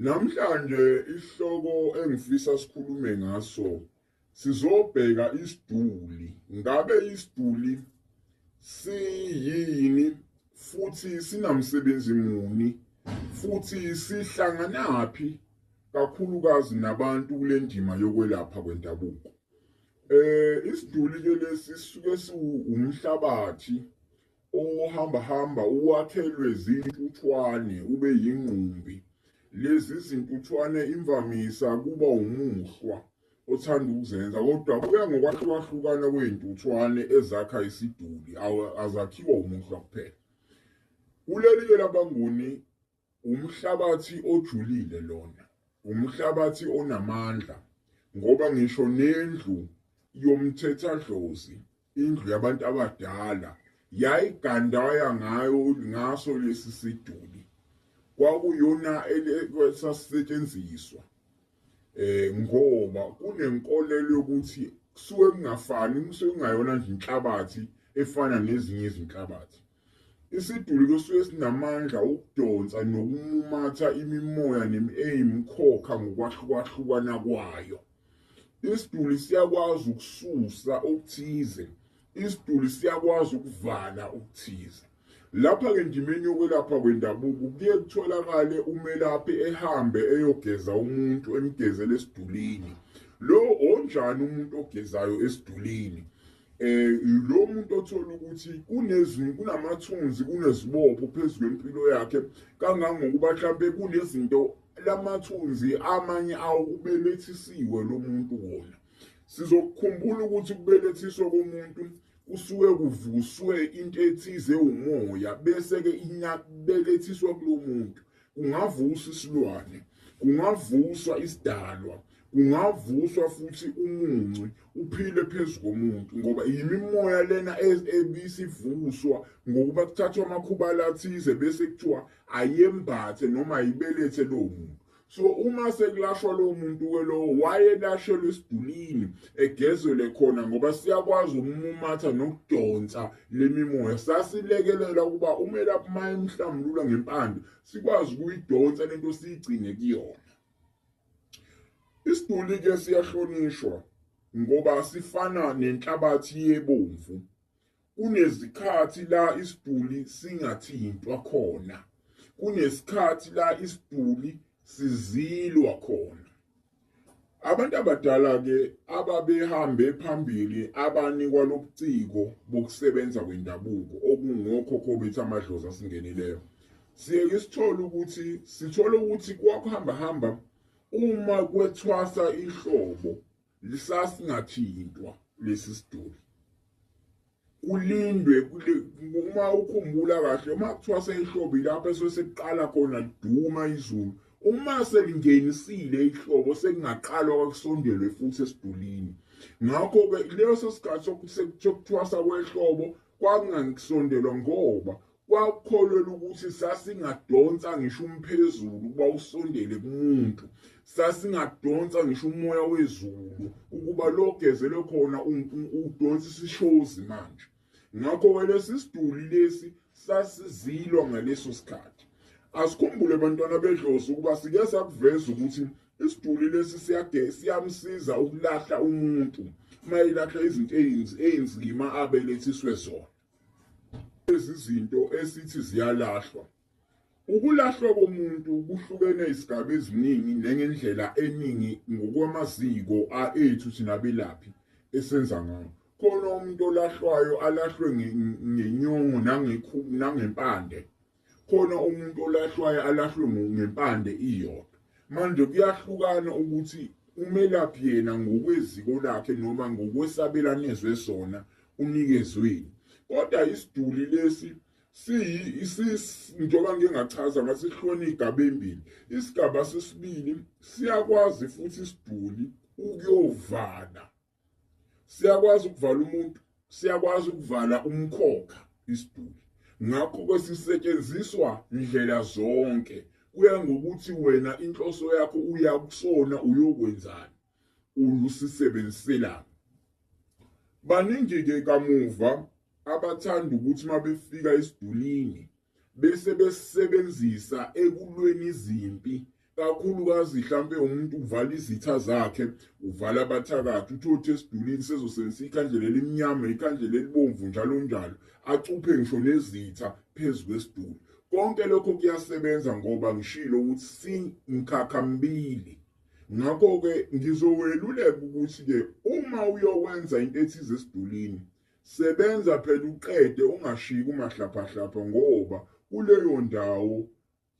Namhlanje isihloko engifisa sikhulume ngaso sizobheka isiduli. Ngabe isiduli siyini futhi sinamsebenzi muni futhi sihlanganaphi kakhulukazi nabantu kule ndima yokwelapha kwendabuko? Isiduli ke lesi sisuke siwumhlabathi ohamba hamba uwakhelwe zintuthwane ube yingqumbi. Lezi zintuthwane imvamisa kuba umuhlwa othanda ukuzenza, kodwa kuya ngokwahlukahlukana kwey'ntuthwane ezakha isiduli, azakhiwa umuhlwa kuphela. Kuleli-ke labaNguni umhlabathi ojulile lona, umhlabathi onamandla, ngoba ngisho nendlu yomthethadlozi, indlu yabantu abadala, yayigandaya ngayo ngaso lesi siduli. Kwakuyona esasisetshenziswa ngoba kunenkolelo yokuthi kusuke kungafani, kusuke kungayona nje inhlabathi efana nezinye izinhlabathi. Isiduli kusuke sinamandla okudonsa nokumumatha imimoya eyimikhokha ngokwahlukahlukana kwayo. Isiduli siyakwazi ukususa okuthize, isiduli siyakwazi ukuvala okuthize. Lapha-ke endimeni yokwelapha kwendabuko kuye kutholakale umelaphi ehambe eyogeza umuntu emgezele esidulini. Lo onjani umuntu ogezayo esidulini? Lo muntu othola ukuthi kunamathunzi, kunezibopho phezu kwempilo yakhe, kangangokuba mhlampe kunezinto lamathunzi amanye awubelethisiwe lo muntu wona. Sizokukhumbula ukuthi ukubelethiswa komuntu kusuke kuvuswe into ethize umoya, bese-ke inyabelethiswa kulo muntu. Kungavuswa isilwane, kungavuswa isidalwa, kungavuswa futhi umunci uphile phezu komuntu, ngoba yimimoya lena ebisivuswa ngokuba kuthathwa amakhubalo athize bese kuthiwa ayembathe noma ayibelethe lowo muntu. So uma sekulashwa lowo muntu-ke lowo wayelashelwe esidulini egezelwe khona, ngoba siyakwazi ukumumatha nokudonsa le mimoya. Sasilekelela ukuba umelaphi uma emhlambulula ngempande sikwazi ukuyidonsa lento siyigcine kuyona. Isiduli-ke siyahlonishwa ngoba sifana nenhlabathi yebomvu. Kunezikhathi la isiduli singathintwa khona, kunesikhathi la isiduli sizilwa khona. Abantu abadala-ke ababehambe phambili abanikwa lobuciko bokusebenza kwendabuko okungokhokho bethu amadlozi asingenileyo, siye-ke sithole ukuthi sithole ukuthi kwakuhambahamba uma kwethwasa ihlobo lisasingathintwa lesi siduli, kulindwe. Uma ukhumbula kahle, uma kuthwasa ihlobo ilapho esuke sekuqala khona liduma izulu. Uma selingenisile ihlobo sekungaqalwa kwakusondelwe futhi esidulini. Ngakho-ke leso sikhathi sokuthwasa kwehlobo kwakungangisondelwa, ngoba kwakukholelwa ukuthi sasingadonsa ngisho umphezulu ukuba usondele kumuntu, sasingadonsa ngisho umoya wezulu ukuba logezelwe khona udonsa isishozi manje. Ngakho-ke lesi siduli lesi sasizilwa ngaleso sikhathi. Asikhumbule bantwana bedlozi ukuba sike sakuveza ukuthi isiduli lesi siyamsiza ukulahla umuntu uma elahla izinto ey'nzima abelethiswe zona. Lezi zinto esithi ziyalahlwa. Ukulahlwa komuntu kuhlukene izigaba eziningi nengendlela eningi ngokwamaziko ethu thina belaphi esenza ngawo. Khona umuntu olahlwayo alahlwe ngenyongo nangempande. Khona umuntu olahlwayo alahlwe ngempande iyodwa. Manje kuyahlukana ukuthi umelaphi yena ngokweziko lakhe noma ngokwesabelane sona unikezweni. Kodwa isiduli lesi njengoba ngike ngachaza ngasihlona iy'gaba ey'mbili. Isigaba sesibili siyakwazi futhi isiduli ukuyovala. Siyakwazi ukuvala umuntu, siyakwazi ukuvala umkhokha isiduli. Ngakho-ke sisetshenziswa ndlela zonke, kuya ngokuthi wena inhloso yakho uya kusona uyokwenzani, ulusisebenziselani. Baningi-ke kamuva abathanda ukuthi uma befika esidulini bese besebenzisa ekulweni izimpi. Kakhulukazi mhlampe umuntu uvala izitha zakhe, uvala abathakathi, uthothe esidulini sezosebenzisa ikhandlela elimnyama, ikhandlela elibomvu, njalo njalo, acuphe ngisho nezitha phezu kwesiduli. Konke lokho kuyasebenza ngoba ngishilo ukuthi simkhakhambili. Ngakho-ke ngizoweluleka ukuthi-ke uma uyokwenza into ethize esidulini, sebenza phela uqede, ungashiyi kumahlaphahlapha, ngoba kuleyo ndawo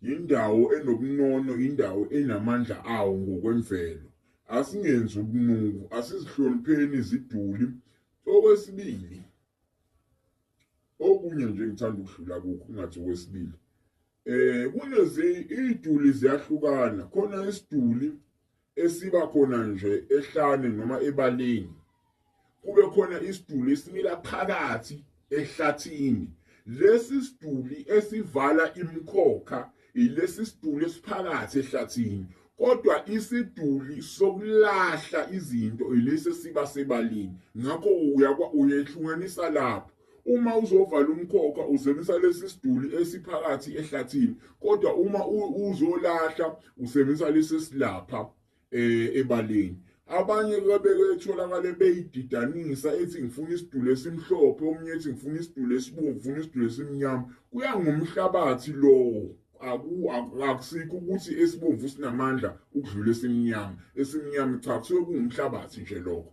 yindawo enobunono, indawo enamandla awo ngokwemvelo. Asingenzi ubunuku, asizihlonipheni iziduli. Okwesibili, okunye nje ngithanda ukudlula kukho kungathi okwesibili, kunezi iduli ziyahlukana. Khona isiduli esiba khona nje ehlane noma ebaleni, kube khona isiduli esimila phakathi ehlathini. Lesi siduli esivala imikhokha ilesi siduli esiphakathi ehlathini, kodwa isiduli sokulahla izinto ilesi esiba sebaleni. Ngakho uyehlukanisa lapho. Uma uzovala umkhokha usebenzisa lesi siduli esiphakathi ehlathini, kodwa uma uzolahla usebenzisa lesi esilapha ebaleni. Abanye bebetholakale beyididanisa, ethi ngifuna isiduli esimhlophe, omunye ethi ngifuna isiduli esibomvu, ngifuna isiduli esimnyama. Kuya ngomhlabathi lowo. Akusikho ukuthi esibomvu sinamandla ukudlula esimnyama, esimnyama cha, kusuke kuwumhlabathi nje lokho.